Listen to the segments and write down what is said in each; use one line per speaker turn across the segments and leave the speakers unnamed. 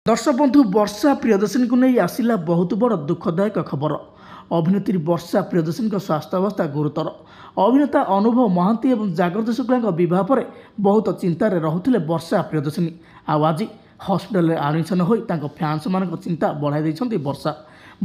ଦର୍ଶକ ବନ୍ଧୁ, ବର୍ଷା ପ୍ରିୟଦର୍ଶିନୀକୁ ନେଇ ଆସିଲା ବହୁତ ବଡ଼ ଦୁଃଖଦାୟକ ଖବର। ଅଭିନେତ୍ରୀ ବର୍ଷା ପ୍ରିୟଦର୍ଶିନୀଙ୍କ ସ୍ୱାସ୍ଥ୍ୟ ଅବସ୍ଥା ଗୁରୁତର। ଅଭିନେତା ଅନୁଭବ ମହାନ୍ତି ଏବଂ ଜାଗୃତି ଶୁକ୍ଳାଙ୍କ ବିବାହ ପରେ ବହୁତ ଚିନ୍ତାରେ ରହୁଥିଲେ ବର୍ଷା ପ୍ରିୟଦର୍ଶିନୀ। ଆଉ ଆଜି ହସ୍ପିଟାଲରେ ଆଡ଼ମିସନ୍ ହୋଇ ତାଙ୍କ ଫ୍ୟାନ୍ସମାନଙ୍କ ଚିନ୍ତା ବଢ଼ାଇ ଦେଇଛନ୍ତି ବର୍ଷା।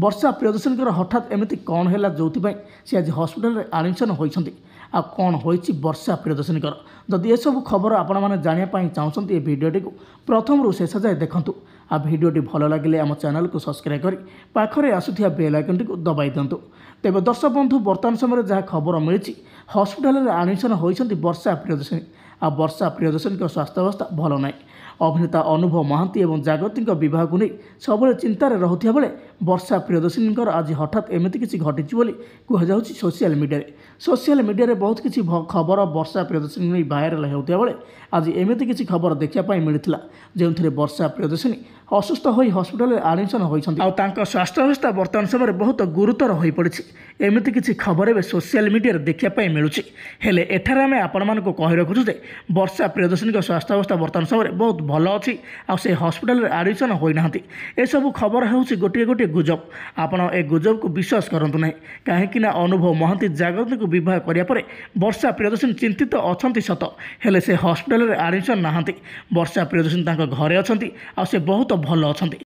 ବର୍ଷା ପ୍ରିୟଦର୍ଶିନୀଙ୍କର ହଠାତ୍ ଏମିତି କ'ଣ ହେଲା ଯେଉଁଥିପାଇଁ ସେ ଆଜି ହସ୍ପିଟାଲରେ ଆଡ଼ମିସନ୍ ହୋଇଛନ୍ତି? ଆଉ କ'ଣ ହୋଇଛି ବର୍ଷା ପ୍ରିୟଦର୍ଶିନୀଙ୍କର? ଯଦି ଏସବୁ ଖବର ଆପଣମାନେ ଜାଣିବା ପାଇଁ ଚାହୁଁଛନ୍ତି, ଏ ଭିଡ଼ିଓଟିକୁ ପ୍ରଥମରୁ ଶେଷ ଯାଏ ଦେଖନ୍ତୁ। ଆଉ ଭିଡ଼ିଓଟି ଭଲ ଲାଗିଲେ ଆମ ଚ୍ୟାନେଲକୁ ସବସ୍କ୍ରାଇବ୍ କରି ପାଖରେ ଆସୁଥିବା ବେଲ୍ ଆଇକନ୍ଟିକୁ ଦବାଇ ଦିଅନ୍ତୁ। ତେବେ ଦର୍ଶକ ବନ୍ଧୁ, ବର୍ତ୍ତମାନ ସମୟରେ ଯାହା ଖବର ମିଳିଛି, ହସ୍ପିଟାଲରେ ଆଡ଼ମିସନ୍ ହୋଇଛନ୍ତି ବର୍ଷା ପ୍ରିୟଦର୍ଶିନୀ। ଆଉ ବର୍ଷା ପ୍ରିୟଦର୍ଶିନୀଙ୍କ ସ୍ୱାସ୍ଥ୍ୟ ଅବସ୍ଥା ଭଲ ନାହିଁ। ଅଭିନେତା ଅନୁଭବ ମହାନ୍ତି ଏବଂ ଜାଗୃତିଙ୍କ ବିବାହକୁ ନେଇ ସବୁବେଳେ ଚିନ୍ତାରେ ରହୁଥିବା ବେଳେ ବର୍ଷା ପ୍ରିୟଦର୍ଶିନୀଙ୍କର ଆଜି ହଠାତ୍ ଏମିତି କିଛି ଘଟିଛି ବୋଲି କୁହାଯାଉଛି ସୋସିଆଲ ମିଡ଼ିଆରେ। ସୋସିଆଲ ମିଡ଼ିଆରେ ବହୁତ କିଛି ଖବର ବର୍ଷା ପ୍ରିୟଦର୍ଶିନୀ ନେଇ ଭାଇରାଲ ହେଉଥିବା ବେଳେ ଆଜି ଏମିତି କିଛି ଖବର ଦେଖିବା ପାଇଁ ମିଳିଥିଲା, ଯେଉଁଥିରେ ବର୍ଷା ପ୍ରିୟଦର୍ଶିନୀ ଅସୁସ୍ଥ ହୋଇ ହସ୍ପିଟାଲରେ ଆଡ଼ମିସନ୍ ହୋଇଛନ୍ତି ଆଉ ତାଙ୍କ ସ୍ୱାସ୍ଥ୍ୟ ଅବସ୍ଥା ବର୍ତ୍ତମାନ ସମୟରେ ବହୁତ ଗୁରୁତର ହୋଇପଡ଼ିଛି। ଏମିତି କିଛି ଖବର ଏବେ ସୋସିଆଲ ମିଡ଼ିଆରେ ଦେଖିବା ପାଇଁ ମିଳୁଛି। ହେଲେ ଏଠାରେ ଆମେ ଆପଣମାନଙ୍କୁ କହି ରଖୁଛୁ ଯେ ବର୍ଷା ପ୍ରିୟଦର୍ଶିନୀଙ୍କ ସ୍ୱାସ୍ଥ୍ୟ ଅବସ୍ଥା ବର୍ତ୍ତମାନ ସମୟରେ ବହୁତ ଭଲ ଅଛି ଆଉ ସେ ହସ୍ପିଟାଲରେ ଆଡ଼ମିସନ୍ ହୋଇନାହାନ୍ତି। ଏସବୁ ଖବର ହେଉଛି ଗୋଟିଏ ଗୋଟିଏ ଗୁଜବ। ଆପଣ ଏ ଗୁଜବକୁ ବିଶ୍ୱାସ କରନ୍ତୁ ନାହିଁ, କାହିଁକି ନା ଅନୁଭବ ମହାନ୍ତି ଜାଗୃତିଙ୍କୁ ବିବାହ କରିବା ପରେ ବର୍ଷା ପ୍ରିୟଦର୍ଶିନୀ ଚିନ୍ତିତ ଅଛନ୍ତି ସତ, ହେଲେ ସେ ହସ୍ପିଟାଲରେ ଆଡ଼ମିସନ୍ ନାହାନ୍ତି। ବର୍ଷା ପ୍ରିୟଦର୍ଶିନୀ ତାଙ୍କ ଘରେ ଅଛନ୍ତି ଆଉ ସେ ବହୁତ ଭଲ ଅଛନ୍ତି।